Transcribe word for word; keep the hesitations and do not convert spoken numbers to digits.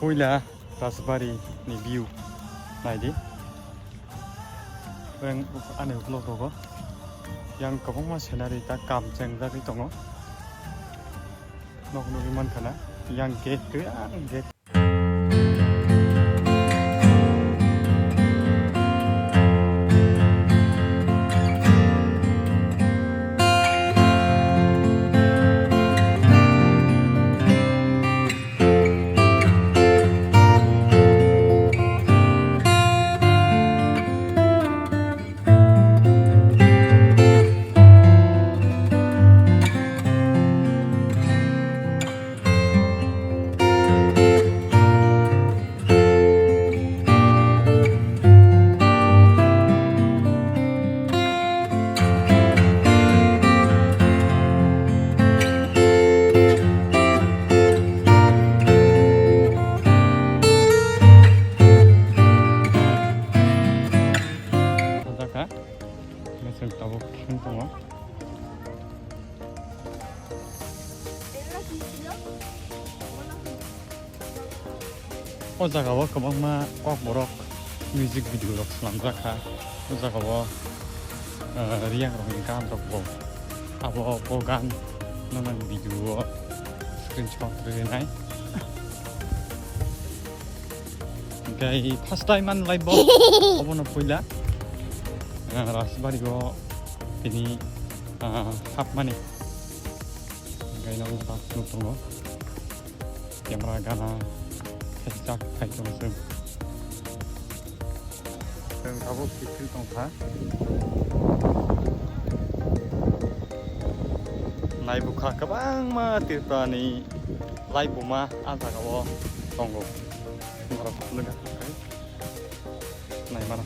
Puila Rajbari ni view naidi. Yang ani ukulok rogo yang kwbangma scenery ta kam chengjagwi tongo. Nok nugwi mankha na yang gate, yang gate. Sajak kha, mechang tabuk thang tongo. O jaga o kwbangma kokborok music video rok swnamjak kha. O jaga o, ah, Reang rokni gan rok bo. Abo o gan no nang video o screenshot rwnai. Hingke first time ani life bo obono puila, ah, Rajbari o tini, ah, hapmani. Hingke ino tak nuk tongo. Camera gana khaijak khai tongo chwng. Chwng tabuk kiphil tongkha. Naibukha kwbangma Tripura ni laibuma ah jaga o tongo. Norok phunukha khai naimano.